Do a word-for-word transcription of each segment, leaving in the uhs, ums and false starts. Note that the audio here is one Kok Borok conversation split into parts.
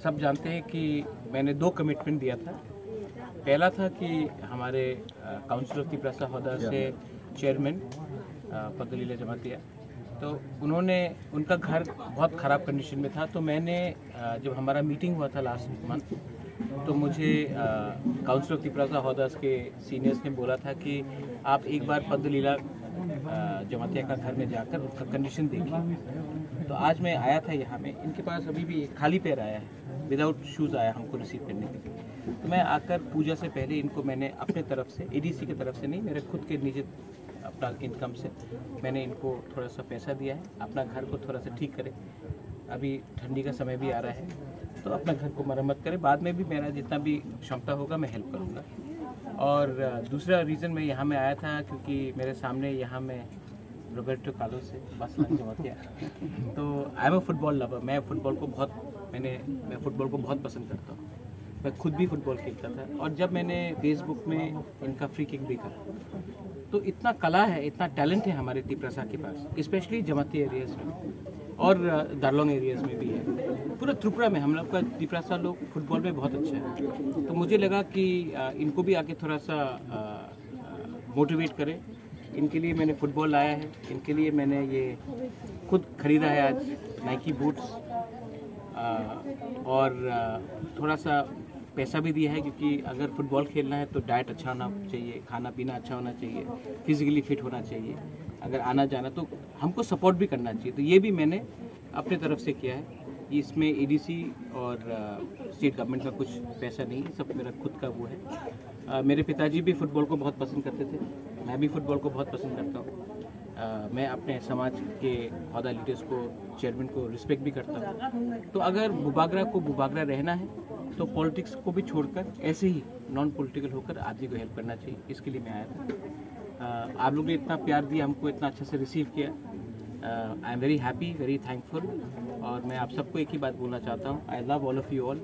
सब जानते हैं कि मैंने दो कमिटमेंट दिया था। पहला था कि हमारे काउंसिल ऑफ तिपरासा हौदा से चेयरमैन पद्दलीला जमातिया, तो उन्होंने, उनका घर बहुत ख़राब कंडीशन में था, तो मैंने, अ, जब हमारा मीटिंग हुआ था लास्ट मंथ, तो मुझे काउंसिल ऑफ तिपरासा हौदास के सीनियर्स ने बोला था कि आप एक बार पद्दलीला, अ, जमातिया का घर में जाकर उसका कंडीशन देखिए। तो आज मैं आया था यहाँ में, इनके पास अभी भी खाली पैर आया है, विदाउट शूज़ आया हमको रिसीव करने के लिए। तो मैं आकर पूजा से पहले इनको मैंने अपने तरफ से, एडीसी की तरफ से नहीं, मेरे खुद के निजी अपना इनकम से मैंने इनको थोड़ा सा पैसा दिया है, अपना घर को थोड़ा सा ठीक करें। अभी ठंडी का समय भी आ रहा है, तो अपना घर को मरम्मत करें। बाद में भी मेरा जितना भी क्षमता होगा, मैं हेल्प करूँगा। और अ, दूसरा रीज़न मैं यहाँ में आया था क्योंकि मेरे सामने यहाँ में रोबर्टो कार्लोस है, बार्सिलोना जमातिया। तो I am a football lover, मैं फुटबॉल को बहुत, मैंने मैं फुटबॉल को बहुत पसंद करता हूँ। मैं खुद भी फुटबॉल खेलता था, और जब मैंने फेसबुक में इनका फ्री किक देखा, तो इतना कला है, इतना टैलेंट है हमारे तिपरासा के पास, स्पेशली जमाती एरियाज में और अ, दारलोंग एरियाज में भी है। पूरा त्रिपुरा में हम लोग का तिपरासा लोग फुटबॉल में बहुत अच्छा है। तो मुझे लगा कि अ, इनको भी आके थोड़ा सा मोटिवेट करें। इनके लिए मैंने फुटबॉल लाया है, इनके लिए मैंने ये खुद खरीदा है आज, नाइकी बूट्स। अ, और अ, थोड़ा सा पैसा भी दिया है, क्योंकि अगर फुटबॉल खेलना है तो डाइट अच्छा होना चाहिए, खाना पीना अच्छा होना चाहिए, फिजिकली फिट होना चाहिए। अगर आना जाना तो हमको सपोर्ट भी करना चाहिए। तो ये भी मैंने अपने तरफ से किया है। इसमें एडीसी और अ, स्टेट गवर्नमेंट का कुछ पैसा नहीं है, सब मेरा खुद का वो है। अ, मेरे पिताजी भी फुटबॉल को बहुत पसंद करते थे, मैं भी फुटबॉल को बहुत पसंद करता हूँ। अ, मैं अपने समाज के हौदा लीडर्स को, चेयरमैन को रिस्पेक्ट भी करता हूँ। तो अगर बुबागरा को बुबागरा रहना है तो पॉलिटिक्स को भी छोड़कर ऐसे ही नॉन पॉलिटिकल होकर आदमी को हेल्प करना चाहिए, इसके लिए मैं आया था। अ, आप लोग ने इतना प्यार दिया, हमको इतना अच्छा से रिसीव किया। I am very happy, very thankful. और मैं आप सबको एक ही बात बोलना चाहता हूँ, I love all of you all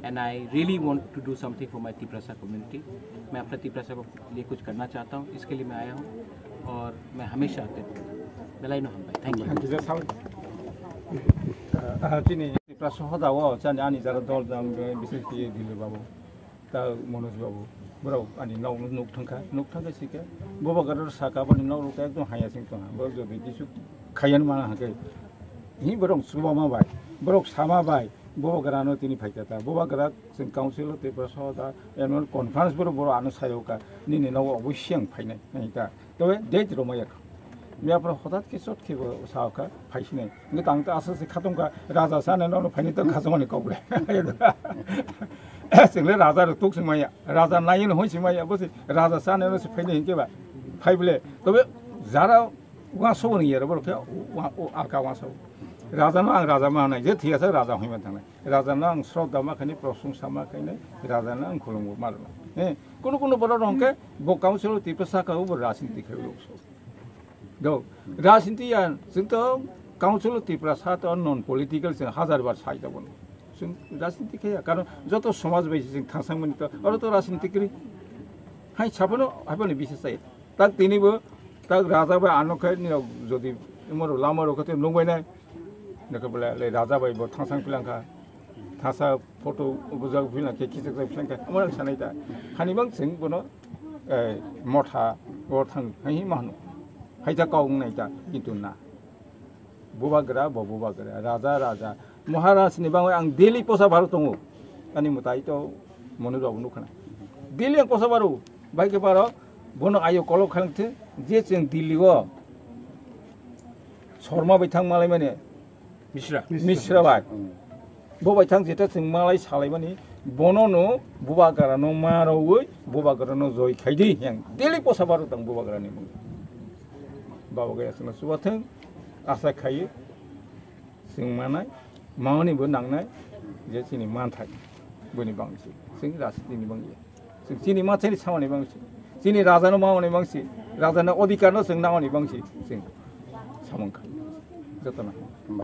and I really want to do something for my Tiprasa community. मैं अपना तिपरासा को लिए कुछ करना चाहता हूँ, इसके लिए मैं आया हूँ और मैं हमेशा आते रहूँगा। बेलायनो हामबाय। Thank you. Thank you, sir. Ah, chini Tiprasa hoda o chani ani jara dol jang, bises ki Dilip babu, ta Manoj babu, borok ani nok nuk thangkha, nuk thangkha sika. Bubagra saka boni nok rok ekdom haya sing tongha. Borok jodi kisu khayan mana hake. Hi borok subama bai, borok sama bai, Bubagra no tini phaikha ta. Bubagra chwng council o Tiprasa hoda annual conference borok, borok ano sayoka. Nini nogo oboisya ang phainai, nai ta. Tobe date rwmaya kha. Miyapra hotat khe chot khe bo sao kha, phaisinai. Hwnkhe tang ta aswk se khatungkha, raja sa nai nono phainai ta khachangmani kok le. Chwng le raja rok tuk se maya, raja nai no hoi se maya, bo se raja sa nai no se phainai hinkhe ba. Phai bole, tobe jara uansuk ni yero borok khe alka uansuk. Raja no ang raja ma nai, je thik ase raja hoi ma thangnai. Raja no ang sroddha ma khainai, prosongsa ma khainai, raja no ang khulumgo ma rwnai. He, kunu kunu borok rok hwnkhe bo council o Tiprasa kha, bo rajniti khai rok so. Do, rajniti ya, chwng to council o Tiprasa to non political, chwng hajar bar sai ta bono. Chwng rajniti khai ya, karon joto somaj bai chwng thangsa mani to, oro to rajniti kri. Hai sabono, hai bono bises sai. Tak tini bo, tak raja bai ano khai ni jodi moro lama rok khe nungbai nai. Nokhe bole le raja bai bo thangsang pilangkha. Thasa photo bujak pilangkhe, khichak jak pilangkhe. Amo sanai ta. Hani bang chwng bono, eh, motha, bo thang, hai hi mahno. Hai ta kok nai ta, kintu na. Bubagra, bo bubagra, raja, raja. Maharaj ni bangwi ang daily posa baro tongo. Ani mwtai to Manoj babu nukha na. Daily ang posa baro. Bai khe baro, bono ayo kolok khalangthe, je chwng Delhi o Sharma bai thang malai mani. Mishra. Mishra bai. Hmm. Bo bai thang jeta chwng malai salai mani, bono no bubagra no ma rogwi, bubagra no joi khai di, yang daily posa baro tang bubagra ni mung. Baba gaya suna subathang, asa khai, chwng manai, maoni bo nangnai, je chini manthai, boni bangsi, chwng rajniti ni bangya. Chwng chini manthai ni samani bangsi, chini raja no maoni bangsi, raja no odhikar no chwng nangoni bangsi, chwng samung kha. Joto no.